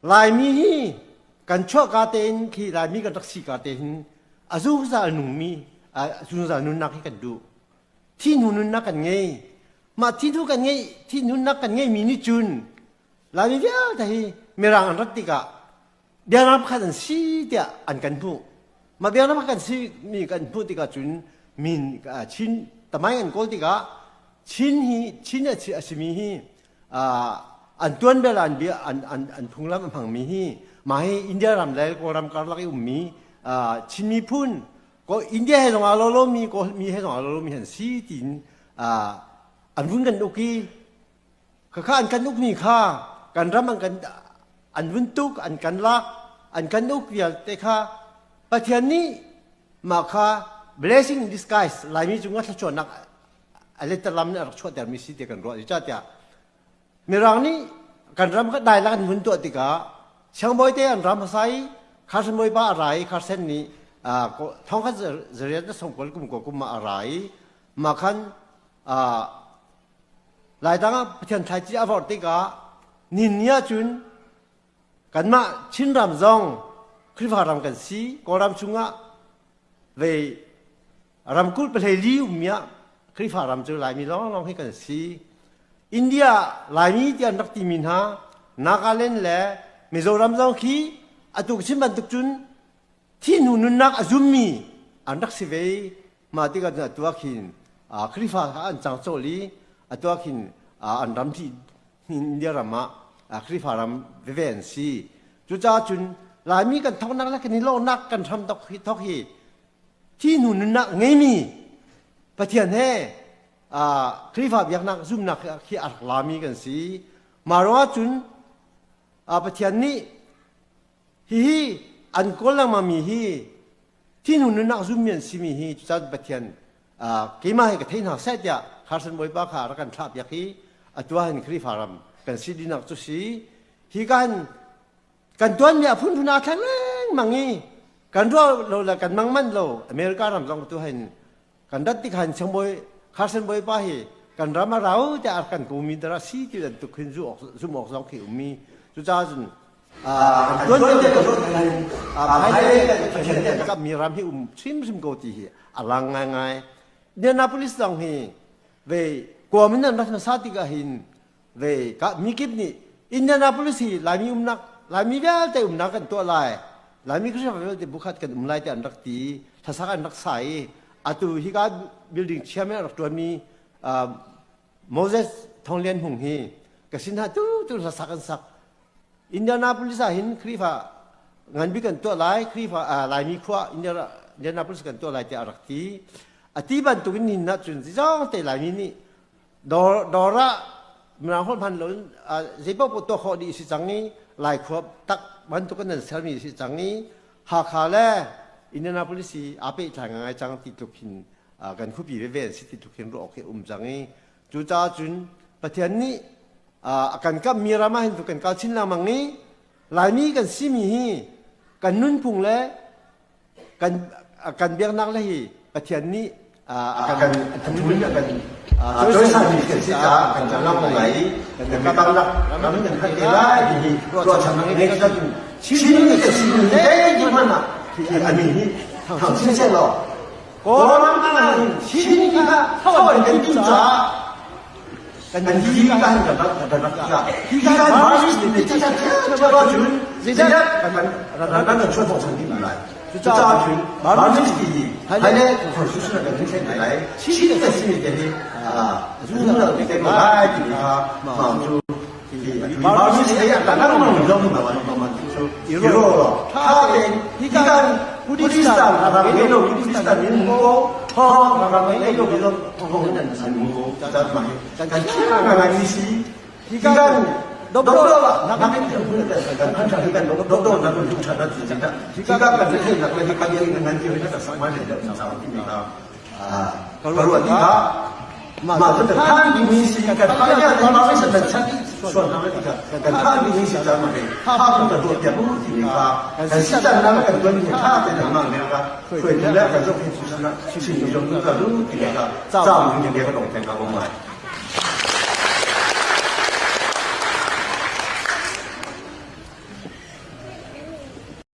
Laimi hi kan chuahka tein khi Laimi kan rak si ka te hin a zungzal nungmi zungzal nunnak hi kan duh. Thi hnu nunnak kan ngei. Mah thi hnu kan ngei thi nunnak kan ngeimi nih cun Laimi vialte hi Mirang an rat tikah biaknak pakhat an si tiah an kan hmuh. Mah biaknak pakhat kan si mi kan hmuh tikah cun min Chin tamai an kawl tikah Chin hi Chin a simi hi an tuanbia le an bia an an an phunglam a hmangmi hi mah hi India ram le Kawlram karlak i ummi Chin miphun ko India he zong aa lo lomi Kawl mi he zong aa lo lomi an si tiin an vun kan uk i khakha an kan ukmi kha kan ram an kan an vun tuk an kan lak an kan uk vialte kha Pathian nih mah kha blessing in disguise Laimi cungah thluachuahnak a letterlam nih a rak chuahtermi si ti kan ruah. Zeicahtiah Mirang nih kan ram kha dai lak an hun tuah tikah Siangbawi te an ram hmasa i Carson bawipa a ra i Carson nih thongkhat zariat na songkol kum ko kum ah a ra i mah khan Laitlang ah Pathian thlaici a vorh tikah nin ni ahcun kanmah Chinram zong Khrihfa ram kan si Kawlram chungah ve ramkulh pahlei li ummi ah Khrihfa ram cu Laimi lawnglawng hi kan si. India Laimi ti an rak timi hna Nagaland le Mizoram zong khi atu chim bantuk cun thi hnu nunnak a zummi an rak si ve. Mah tikah cun atu ah khin Khrihfa kha an cang cawlh i atu ah khin an ram thi India ram ah Khrihfa ram veve an si. Cucaah cun Laimi kan thawknak le kan i lawhnak kan hram thok hi thi hnu nunnak ngeimi Pathian he Khrihfa biaknak zumnak khi a rak lami kan si. Mah ruangah cun Pathian nih hihi an kawl lengmangmi hi thi hnu nunnak zummi an simi hi cucaah Pathian keimah hi ka thei hna seh tiah Carson Bawipa kha rak kan thlah piak hi atu ah hin Khrihfa ram kan si dinak cu si hi kan kan tuanmi a phunphun aa thleng lengmang i kan ruah lo le kan mang manh lo America ram zong tu hin kan rat tik han siangbawi Carson Bawipa hi kan ram a rau tiah kan kumi dara si ti bantuk hin zum awk zong khi ummi cucaah cun mi ram hi um hrimhrim ko ti hi a lang ngaingai Indianapolis zong hi ve kuam in an rat hmasa tikah hin ve ka mikip nih Indianapolis hi Laimi umnak Laimi vialte umnak kan tuah lai Laimi Khrihfa vialte bukhat kan um lai te an rak ti thlasak an rak sa i atu hika building chiam in an rak tuanmi Moses Thonglian Hmung hi ka sin ha tu tu hlasak an sak Indianapolis ah hin Khrihfa nganbik kan tuah lai Khrihfa Laimi khua Indianapolis kan tuah lai tiah a rak ti a ti bantuk in nin ah cun zizong te Laimi nih dawr dawr ah mirang holh hman lo in zei paoh tuah khawh dih si cang i Lai khua tak bantuk in nan sermi si cang i Hakha le Indianapolis hi aa pehtlai ngai cang ti tluk hin kan khuapi veve an si ti tluk hin ruah awk hi um cang i cucaah cun Pathian nih a kan kamhmi ram ah hin kan kal chin lengmang i Laimi kan simi hi kan nunphung le kan kan biaknak le hi Pathian nih a kan thun a kan cawisanmi kan si caah kan lam lai i kan biakamnak ram kan khat te lai ti hi ruahchan ngei kan Chin kan simi hi hmanh ah hi a min hi thang chin seh law Kawlram ah hin Chin kha thaw in kan tu caah kan hi ka hin kan rak kan rak ka hi ka virus nih ti chan chan cun zeidah kan ran kan chuan thawk chan ding lai cucaah cun virus ti hi hai le constitution kan thlen lai Chin kan simi te hi zung lo te ko lai ti kha ma cu virus hi a kan mang lo ma ma cu iro tha tein hi kan Buddhistan ram ngei lo Buddhistan in ko thong ram ngei lo lo thong in an an ko chat ma kan khia nga ngai si hi kan dobro la na kan kan kan kan kan do do na kan tha na ti ta hi kan kan thei na kan kan yin nan ti na sa ma le sa ti mi ka ka ruah ti kha ma kan than mi si kan pa ya ma ma sa chan suan na ti ka kan than mi si chan ma he tha kan kan ruah tiang ti mi kha kan si chan na kan tuan mi tha te na ma ne ka khuai ti le kan zok hin su na chin mi jong ka lu ti ka cha mi ne ka dong teng ka ma mai.